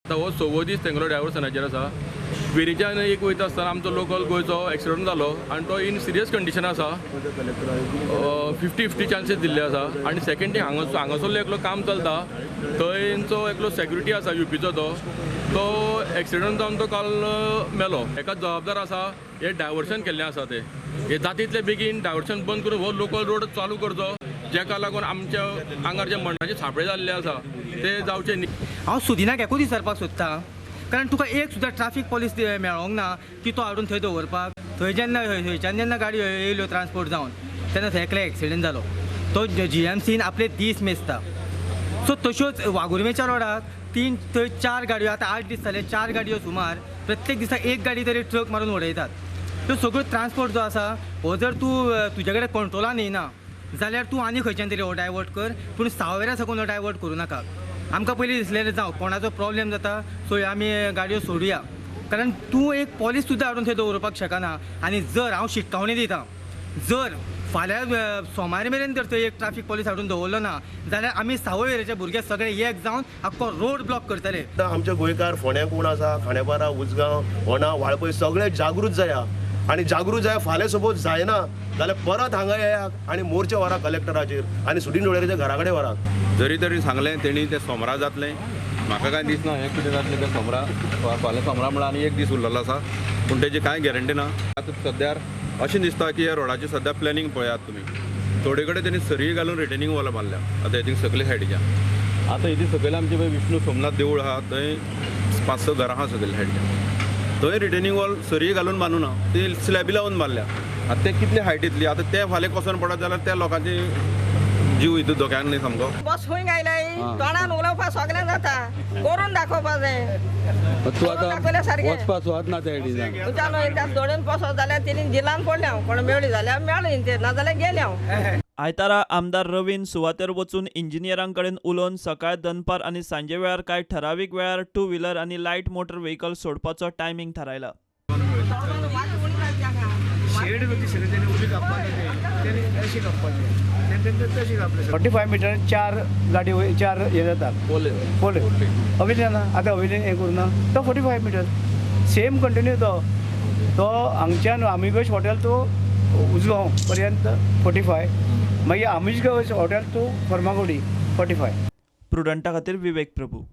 आतां हो सवो दीस तेंगलो डायवर्सनाचेर आसा. वेरीच्यान एक वयता आसतना आमचो लोकल गोंयचो एक्सिडंट जालो आनी तो इन सिरियस कंडिशन आसा. 50-50 चान्सीस दिल्ले आसा. आनी सेकंड थिंग, हांगासरलो एकलो काम चलता थंयचो एकलो सेक्युरिटी आसा युपीचो, तो तो एक्सिडंट जावन तो काल मेलो. हेका जबाबदार आसा हे डायवर्शन केल्लें आसा ते हे जातीतले बेगीन डायवर्शन बंद करून हो लोकल रोड चालू करचो, जेका लागून आमच्या आंगार जे मरणाचे सापळे जाल्ले आसा ते जावचे न्ही. हांव सुदिनाक एकूच विचारपाक सोदता, कारण तुका एक सुद्दां ट्राफीक पोलीस मेळोंक ना की तो हाडून थंय दवरपाक. थंय जेन्ना थंयच्यान जेन्ना गाडी येयल्यो ट्रान्सपोर्ट जावन तेन्ना थंय एकले एक्सिडंट जालो, तो जीएमसीन आपले दीस मेजता. सो तश्योच वाघुर्मेच्या रोडाक 3 थंय 4 गाडयो, आतां 8 दीस जाले, 4 गाडयो सुमार प्रत्येक दिसा एक गाडी तरी ट्रक मारून उडयतात. त्यो सगळ्यो ट्रान्सपोर्ट जो आसा हो जर तूं तुजे कडेन कंट्रोलान येयना जाल्यार तूं आनी खंयच्यान तरी हो डायवर्ट कर, पूण सावयवेऱ्या साकून हो डायवर्ट करूं नाका. आमकां पयलीं दिसलेलें जावं कोणाचो प्रॉब्लेम जाता सो आमी गाडयो सोडुया, कारण तूं एक पॉलीस सुद्दां हाडून थंय दवरपाक शकना. आनी जर हांव शिटकावणी दितां, जर फाल्यां सोमार मेरेन जर थंय एक ट्राफीक पॉलीस हाडून दवरलो ना जाल्यार आमी सावयवेरेचे भुरगे सगळे एक जावन आख्खो रोड ब्लॉक करतले. आतां आमचे गोंयकार फोंड्या कोण आसा, खांडेपारा, उजगांव, होणा, वाळपय सगळे जागृत जाया आनी जागृत जाया. फाल्यां सपोज जायना जाल्यार परत हांगा येया आनी मोर्चा व्हरा कलेक्टराचेर आनी सुदीन ढवळीच्या घरा कडेन व्हरा. जरी तरी सांगलें तेणी तें सोमरा जातलें, म्हाका कांय दिसना हें कितें जातलें तें सोमरा. फाल्यां सोमरा म्हळ्यार आनी एक दीस उरलेलो आसा, पूण तेजी कांय गॅरंटी ना. आतां सद्यार अशें दिसता की ह्या रोडाचें सद्या प्लॅनिंग पळयात तुमी, थोडे कडेन तेणी सरी घालून रिटेनिंग वॉल बांदल्या. आतां हेतून सकयल्या सायडीच्यान आतां हिती सकयल आमचें पळय विष्णू सोमनाथ देवूळ आहा, थंय 5-6 घरां आहा सकयल्या सायडीच्यान, थंय रिटेनिंग वॉल सरी घालून बांदू ना, ती स्लॅबी लावन बांदल्या. आतां ते कितले हायट येतली, आतां ते फाल्यां कोसोन पडत जाल्यार त्या लोकांची जीव हितून धोक्यान न्ही सामको. बस खंय गायलाय तोंडान उलोवपा सगळें जाता, करून दाखोवपा जाय. तूं आतां वचपा सुवात ना त्या सायडीच्यान. तुज्या न्हय त्या दोळेन पोसत जाल्यार तिणी जिलान पडलें हांव, कोण मेळ्ळी जाल्यार मेळ्ळी ते, नाजाल्यार गेलें हांव. आयतारा आमदार रवीन सुवातेर वचून इंजिनियरांकडेन उलोवन सकाळ, दनपार आनी सांजे वेळार कांय ठरावीक वेळार टू व्हिलर आनी लायट मोटर व्हेकल सोडपाचो टायमिंग थारायला. फोर्टी 5 मिटर 4 गाडी 4 हे जाता पोले हवेली ना, आतां हवेली हें करूं ना तो 45 मिटर सेम कंटिन्यू तो तो हांगच्यान आमिगोश हॉटेल टू उजगांव पर्यंत 45, मागीर आमिगोश हॉटेल टू फर्मागुडी 45. प्रुडंटा खातीर विवेक प्रभू.